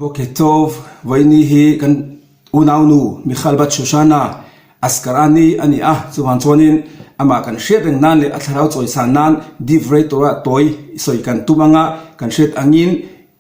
Boketov, Vawiini hi kan unaunu Michal Bat Shoshana Askarani a ni a, chuvang chuanin amah kan hriat reng nan leh a thlarau chawisan nan Divrei Torah tawi sawi kan tum anga kan hriat angin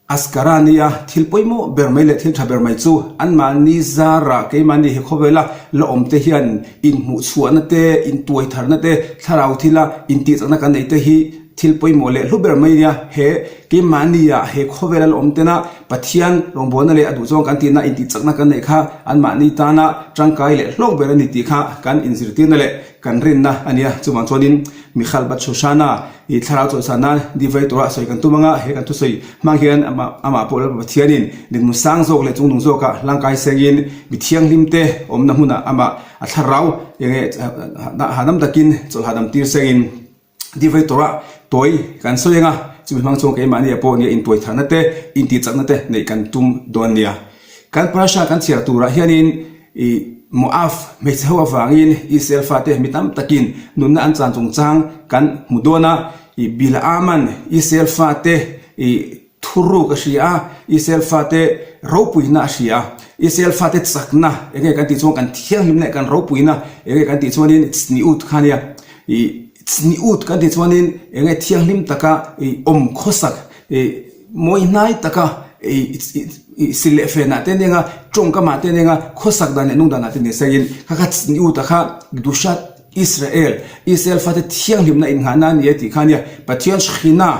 Askarani a thil pawimawh ber mai leh thil tha ber mai chu anmahni zara keimahni he khawvela la awm te hian inhmuhchhuahna te, intuaitharna te, thlarau thila intihchakna kan neih te hi Thil pawimawh leh hlu ber mai nia, he keimahnia he khawvel a la awm tena Pathian rawngbawlna leh a duhzawng kan tihna intihchakna kan neih kha anmahni tana tangkai leh hlawk ber a ni tih kha kan inzirtirna leh kan rinna a nia. Chuvang chuanin Michal Bat Shoshana i thlarau chawlhsan nan divai tura sawi kan tum anga he kan thusawi hmang hian amah pawh Lalpa Pathianin dinhmun sang zawk leh chungnung zawkah hlangkai sengin mi thianghlimte awmna hmunah amah a thlarau enge hahdam takin chawlh hahdam tir sengin Divai Torah tawi kan sawi ang a, chumi hmang chuan keimahni ah pawh nia intuai tharna te, intihchakna te neih kan tum dawn nia. Kan parasha kan chhiar turah hianin ih Moab hmeichhe ho avangin Israel fate mi tam takin nunna an chan chungchang kan hmu dawn a, ih Bilaama'n Israel fate ih Thuruk a hria a, Israel fate ropuina a hria a, Israel fate chakna eng nge kan tih chuan kan thianghlim leh kan ropuina eng nge kan tih chuanin Tzniut kha nia, ih Tzniut kan tih chuanin eng nge thianghlim taka ih awm khawsak ih mawi hnai taka ih ih sil leh fenah te nia tawngkamah te nia khawsak dan leh nung danah te ni sengin kha kha Tzniut a kha Dushat Israel, Israel fate thianghlimna innghahna a ni e tih kha nia Pathian Shekhinah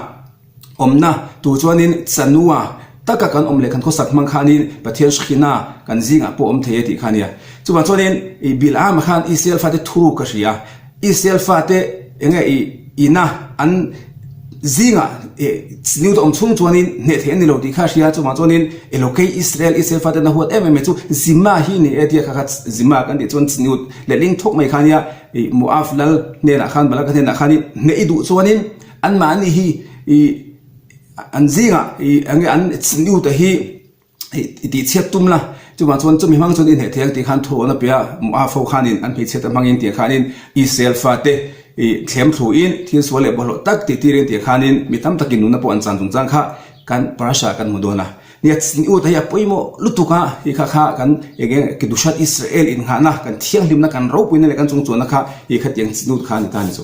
Awmna tur chuanin Chanua taka kan awm leh kan khawsak hmang khanin Pathian Shekhinah kan zingah pawh awm thei e tih kha a nia. Chuvang chuanin i Bilaama khan Israel fate thuruk a hria. Israel fate enge i ina an zingah niu te awm chhung chuanin hneh theih a ni lo tih kha a hria. Chuvang chuanin Elokei Israel, Israel fate na huat em em mai chu Zima hi ni e tia kha kha Zima kan tih chuan Tzniut letling thawk mai kha a nia. I Moab lal hnenah khan Balaka hnenah khanin hneh i duh chuanin Anmahni hi i an zingah i eng nge an chhnu te hi i tihchhiat tum la, chuvang chuan chumi hmang chuan i hneh thei ang tih khan thu a pe a, Moab ho khanin an hmeichhiat te hmangin tih khanin Israel fate i thlem thluin thil sual leh bawlhhlawh tak tih tirin tih khanin mi tam takin nunna pawh an chan chungchang kha kan parasha kan hmu dawn a. Nia chhnu te hi a pawimawh lutuk a, hi kha kha kan eng nge Kedushat Israel innghahna kan thianghlimna kan ropuina leh kan chungchuanna kha hi khatiang chhnu kha a ni ta a ni chu.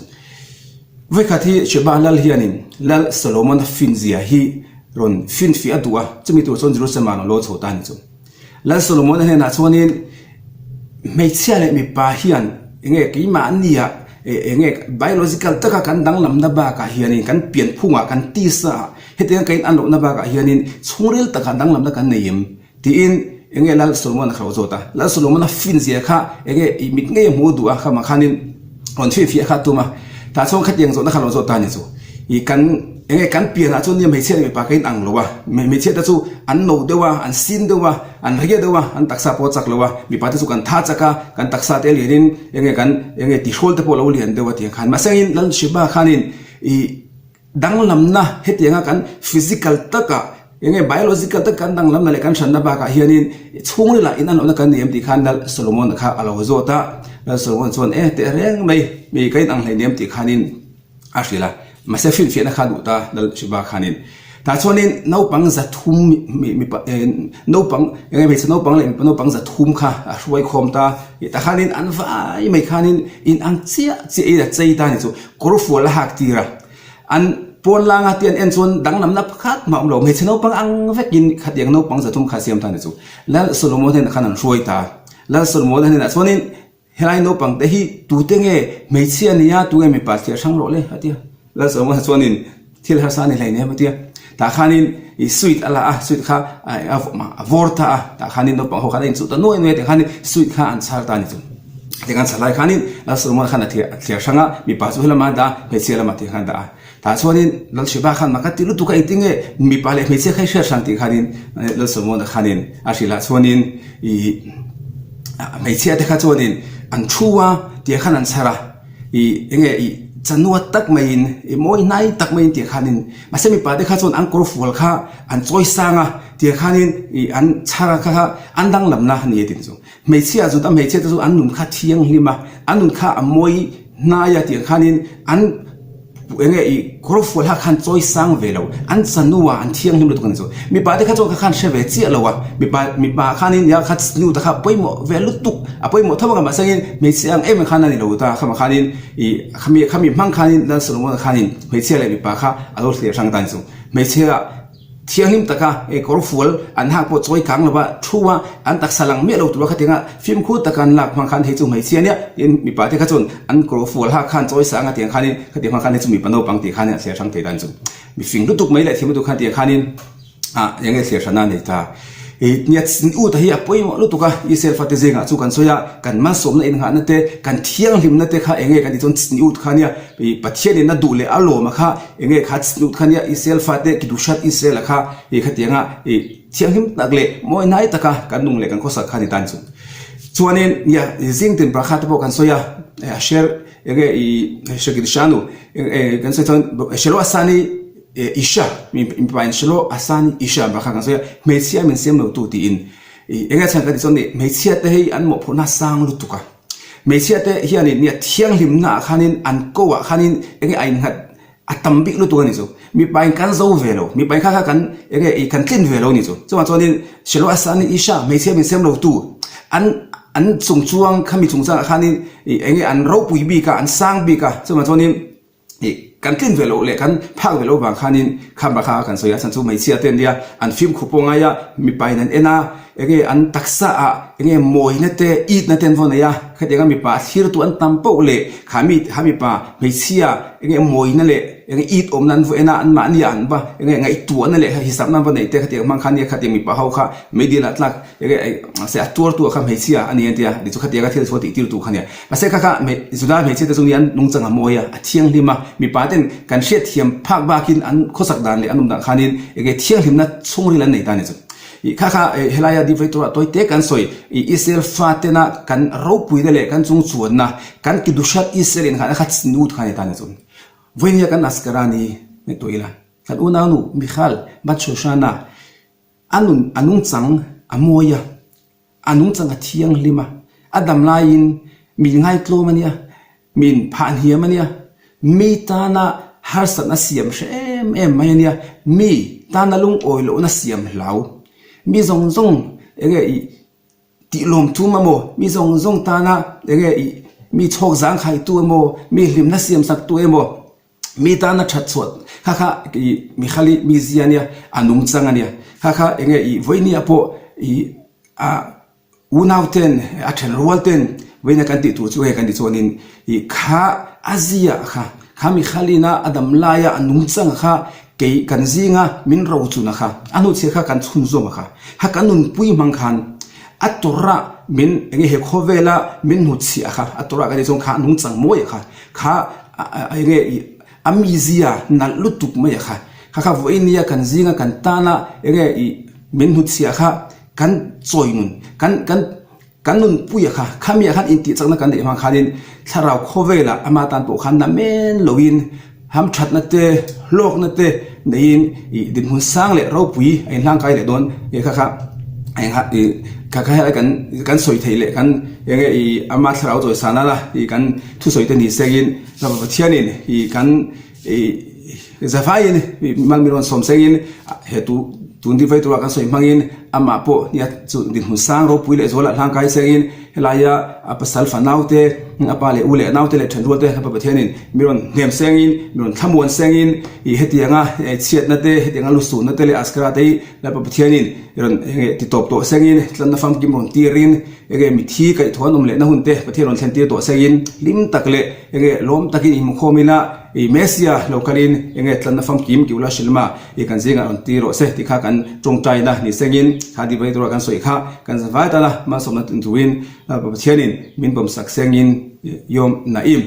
Vawikhat hi Sheba lal hianin Lal Solomon-a finzia hi rawn finfiah a duh a, chumi tur chuan Jerusalem-ah rawn law chho ta a ni chu. Lal Solomon-a hnenah chuanin hmeichhia leh mipa hian enge keimahnia enge biological taka kan danglamna bakah hianin kan pianphungah kan tisa ah hetianga kan inanlohna bakah hianin chhungril takah danglamna kan nei em? Tiin enge Lal Solomon-a kha lo zawt a, Lal Solomon-a finzia kha enge i mit ngei a hmu duh a khamah khanin rawn finfiah kha a tum a, tah chuan khatiang zawhna kha lo zawt ta a ni chu. I kan enge kan pianah chuan nia hmeichhia leh mipa ka inang lo a, hmeichhia te chu an no deuh a, an sin deuh a, an ria deuh a, an taksa pawh a chak lo a, mipa te chu kan tha chak a, kan taksa te a lianin enge kan enge tihrawl te pawh a lo lian deuh a tiang khan. Mahse angin Lal Shiba khanin i Danglamna, hetianga kan physical taka eng nge biological taka kan danglamna leh kan hranna bakah hianin chhungril ah inanlohna kan nei em tih khan Lal Solomon kha a lo zawt a, Lal Solomon chuan e teh reng mai mi ka inang hleinem tih khanin a hrilh a, mahse finfiahna kha a duh ta Lal Shiva khanin. Tah chuanin naupang zathum mipa naupang eng nge hmeichhe naupang leh mipa naupang zathum kha a hruai khawm ta, tah khanin an vai mai khanin inang chiah chiahin a chei ta a ni chu, kawrfual a hak tir a. An pawn langa te an en chuan danglamna pakhat mah a awm lo, hmeichhe naupang ang vekin khatiang naupang zathum kha siam ta a ni chu. Lal Solomon hnenah khan an hruai ta. Lal Solomon hnenah chuanin helai naupang te hi tute nge hmeichhia nia tunge mipa thliar hrang rawh le a ti a. Lal Solomon chuanin thil harsa a ni hleinem a ti a. Tah khanin ih sweet a la a, sweet kha a vawr ta a, tah khanin naupang ho khan a inchuh ta nuai nuai a tih khanin sweet kha an chhar ta a ni chu. Tiang an chhar lai khanin Lal Solomon khan a thliar hrang a, mipa chu helamah a dah a, hmeichhia lamah tih khan a dah a. Tah chuanin Lal Shiba khan mak a ti lutuk a, engtin nge mipa leh hmeichhia kha i hriat hrang tih khanin Lal Solomon-a khanin a hrilh ah chuanin ih hmeichhia te kha chuanin an thu a tiang khan an chhar a. Ih enge ih chanua tak maiin ih mawi hnai tak maiin tih khanin mahse mipa te kha chuan an kawr fual kha an chawi sang a tih khanin ih an chhar a kha kha an danglamna a ni a tih chu. Hmeichhia zut a hmeichhia te chu an nun kha thianghlim a an nun kha a mawi hnai a tih khanin an. Enge i kawr fual ha khan chawi sang ve lo, an chanu a, an thianghlim lutuk a ni chu. Mipa te kha chuan kha khan hre ve chiah lo a, mipa mipa khanin nia kha nu te kha pawimawh ve lutuk, a pawimawh tho ang a mahsengin hmeichhia ang em em khan a ni lo ta, khama khanin i khami khami hmang khanin Lal Solomon-a khanin hmeichhia leh mipa kha a lo thlir hrang ta a ni chu. Hmeichhia Thianghlim taka kawr fual an hak pawh chawi kang lova thu a, an taksa lang miah lo tura khatianga fimkhur taka an lak hmang khan hei chu hmeichhia nia tiin mipa te kha chuan an kawr fual hak khan chawi sang a tiang khanin khatiang hmang khan hei chu mipa naupang tih khanin a thliar hrang thei dan chu mi fing lutuk mai leh thiam lutuk khan tiang khanin ah eng nge thliar hrana a nei ta. Nia u ta hi a pawimawh lutuk a, Israel fate zingah chu kan sawi a, kan malsawmna innghahna te, kan thianghlimna te kha eng nge kan tih chuan u kha nia Pathianin a duh leh a lawm a kha eng nge kha u kha nia Israel fate Kidushat Israel a kha i khatianga i thianghlim tak leh mawi hnai taka kan nung leh kan khawsak kha ni tan chu. Chuanin nia zing tin Brakha te pawh kan sawi a, Asher eng nge i Shekidishanu kan sawi chuan Shelo Asani Isha, mipa in Shelo Asani Isha bak kha kan sawi a, hmeichhia min siam lo tu tiin eng nge chhan kan tih chuan nih hmeichhia te hi an mawhphurhna a sang lutuk a, hmeichhia te hianin nia thianghlimna ah khanin an ko ah khanin eng nge a innghat a tam bik lutuk a ni chu, mipa in kan zo ve lo, mipa in kha kha kan eng nge kan tlin ve lo a ni chu, chuvang chuanin Shelo Asani Isha hmeichhia min siam lo tu an an chungchuang khami chungchangah khanin eng nge an ropui bik a, an sang bik a, chuvang chuanin. Ih, kan tlin ve loh leh kan phak ve loh vang khanin khamba kha kan sawi a, chhan chu hmeichhia te an nia, an fimkhur pawh ngai a, mipa in an en a, enge an taksa ah enge mawina te, itna te an vaw nei a, khatiang a mipa a thlirtu an tam poh leh kha mi kha mipa hmeichhia enge mawina leh enge it awmna an vaw en a, an mahni ah an va enge ngaihtuahna leh hisapna an va neih te khatiang hmang khan nia khatiang mipa ho kha meidil ah tlak enge mahse a tuartu ah kha hmeichhia a ni an ti a, tichu khatiang a thil chhuah tih tirtu kha nia. Mahse kha kha Juda hmeichhia te chu nia an nungchang a mawi a, a thianghlim a, mipa ten kan hriatthiam phak bakin an khawsak dan leh an awm dan khanin enge thianghlimna chhungril an nei ta a ni chu. Ih kha kha helaia Divai Torah tawi te kan sawi ih Israel fa tena kan ropuina leh kan chungchuanna kan Kidushat Israel inghahna kha chinut kha a ni ta a ni chu. Vawinia kan Askarani ngaihtuah ila kan unaunu Michal Bat Shoshana a nun a nungchang a mawi a, A nungchang a thianghlim a, a dam laiin mi ngaitlawm a nia, min phahhniam a nia, mi tana harsatna siam hre em em mai a nia, mi tana lungawi lohna siam hlau, mi zawng zawng eng nge ih tihlawm tum emaw, mi zawng zawng tana eng nge ih mi chhawk zangkhaitu emaw, mi hlimna siam saktu emaw, mi tana that chhuah kha kha ih Michal-i mizia a nia, a nungchang a nia, kha kha eng nge ih vawinia pawh ih a unau ten a then rual ten vawiina kan tih tur chu hei kan ti chuanin ih kha a zia kha kha Michal-ina a dam laia a nungchang kha kei kan zinga min rochun a kha a hnuchhia kha kan chhunzawm a kha kha kan nunpui hmang khan a tawrh min eng nge he khawvela min hnutchhiah kha a tawrh kan tih chuan kha a nungchang mawi a kha kha eng nge ih a mizia nalh lutuk mai a kha kha kha vawiin nia kan zinga kan tana eng nge ih min hnutchhiah kha kan chawi nun kan kan kan nunpui a kha khami ah khan intih chakna kan neih hmang khanin thlarau khawvelah ama tan pawh khan na men loin hamthatna te hlawkna te neiin ih dinhmun sang leh ropui a inhlangkai leh dawn ih kha kha engah ih kha kha helai kan kan sawi theih leh kan eng nge ih ama thlarau chawi san a ih kan thusawi te ni sengin Pathianin ih kan ih zavaiin ih mal mi rawn sawm sengin he tu tun ding vei tura kan sawi hmangin amah pawh nia chu dinhmun sang ropui leh zualah hlangkai sengin helaia a pasal fanau te a pa leh u leh nau te leh thenrual te pa Pathianin mi rawn hnem sengin mi rawn thlamuan sengin ih hetianga chhiatna te hetianga lusunna te leh askara te hi Lalpa Pathianin rawn enge ti tawp tawh sengin tlanna famkim rawn tirin enge mithi kaihthawh an awm lehna hun te Pathian rawn thlen tir tawh sengin hlim tak leh enge lawm takin inhmukhawm ila ih Messia lo kalin enge tlanna famkim Kiula Shilma ih kan zingah rawn ti rawh se tih kha kan tawngtaina ni sengin kha Diwali tura kan sawi kha kan zavai tana malsawmna turin Lalpa Pathianin min pawmsak sengin Yom Naim.